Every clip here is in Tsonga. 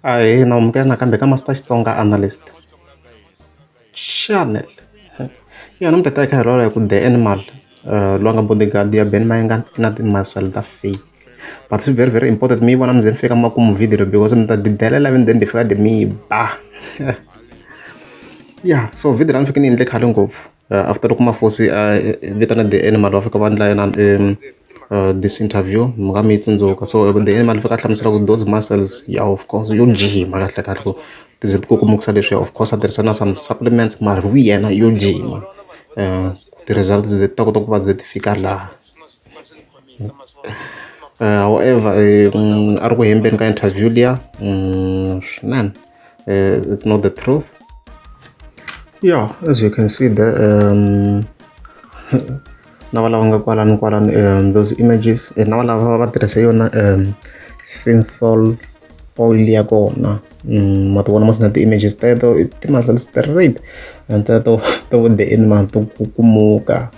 Ahee na amukela nakambe ka Master Xitsonga Analyst Channel. Ya namuntlha hi ta hi kha hi vulavula hi ku The Animal loyi a nga bodyguard ya Benny Mayengani i na ti-muscle ta fake but swi very very important mi yi vona mi ze mi fika makumu video because mi ta dedelela ivi then fika mi yi ba. Ya so video leyi a ni fike ni yi endle khale ngopfu. After loko Mafosi a vitana The Animal va fika va endla yena this interview mi nga mi yi tsundzuka so The Animal fika a hlamusela ku those muscles ya of course yo jima kahle kahle ku ti ze ti kukumukisa leswiya of course a tirhisa na some supplements mara hi yena yo jima ti-results ti ta kota ku va ze ti fika laha. However a ri ku hembeni ka interview liya swinene it's not the truth. Yeah, as you can see there, na va lava nga kwalani kwalani those images na va lava va tirhise yona Synthol oil ya kona ma ti vona mos na ti-images teto i ti-muscle straight and teto to the animal to kukumuka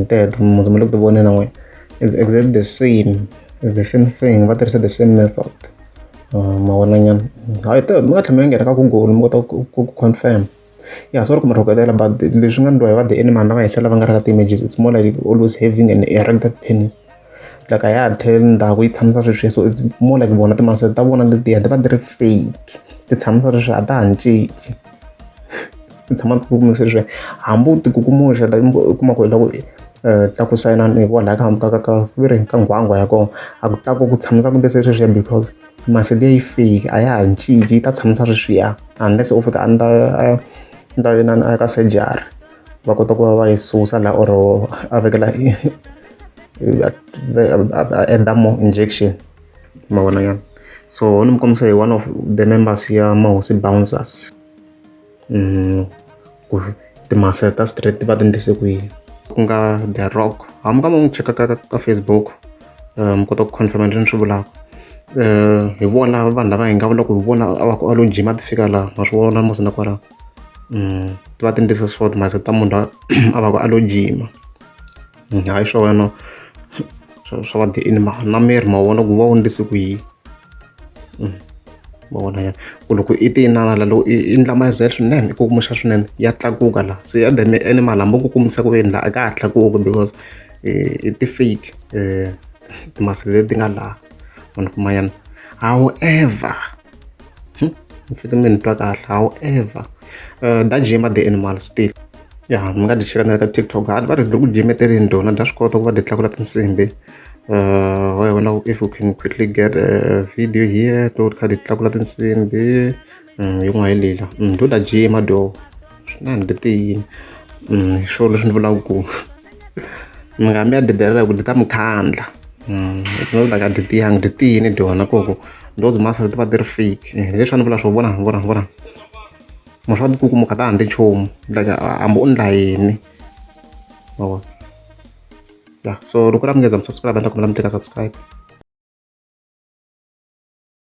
teto mos mi le ku ti voneni na n'wina. It's exactly the same, it's the same thing, va tirhisa the same method. Ma vona nyana hayi teto mi nga tlhela mi nghena ka Google mi kota ku confirm. Ya sorry ku mi rhuketela but leswi nga endliwa hi va The Animal na va hehla lava nga ri ka ti-images it's more like always having an erected penis like a ya ha tlheleli ndzhaku yi tshamisa sweswiya so it's more like vona ti-muscle ta vona letiya ti va ti ri fake ti tshamisa sweswiya a ta ha cinci ti tshama ti kukumuxa sweswiya hambi u ti kukumuxa like u kuma ku i lava ku tlakusa inani kwalaya ka ka ve ri ka nghwangwa ya kona a ku tlakuki ku tshamisa ku leswiya sweswiya because muscle liya yi fake a ya ha cinci yi ta tshamisa sweswiya unless u fika a endla a endla inani a ya ka surgery va kota ku va va yi susa laha or a vekela a endla more injection ma vona nyana so ni mi kombisa hi one of the members ya Mahosi Bouncers ku ti-muscle ta straight ti va ti endlise ku yini ku nga The Rock hambi ka mo n'wi cheka ka Facebook mi kota ku confirm leswi ni swi vulaka hi vona vanhu lava hi nga vula ku hi vona a va ku a lo jima ti fika laha ma swi vona mos na kwalaho ti va ti endlise swo ti-muscle ta munhu loyi a va ku a lo jima hayi swa wena swa va The Animal na miri ma vona ku va wu endlise ku yini ma vona nyana ku loko i ti inana la loko i endla muscle swinene i kukumuxa swinene ya tlakuka la se ya The Animal hambi u kukumisa ku yini la a ka ha tlakuki because i ti-fake ti-muscle leti nga laha ma ni kuma nyana however mi fike mi ni twa kahle however da jima The Animal still ya mi nga dyi cheka na le ka TikTok va ri ku jimeteleni tona dya swi kota ku va dyi tlakula tinsimbhi wena if you can quickly get a video here to kha di tlakula tinsimbhi yin'wana hi lila do da jima do swinene di tiyini hi swona leswi ni vulaka ku mi nga mi ya dedelela ku di ta mi khandla it's not like a di tiyanga di tiyini dyona ku ku those muscles ti va ti ri fake leswi a ni vula swo vona vona vona munhu swa tikukumuka ta ha ndli nchumu like hambi u ndla yini ma vona ya so loko ri mi ngeza mi subscribe a ni ta kombela mi tlika subscribe.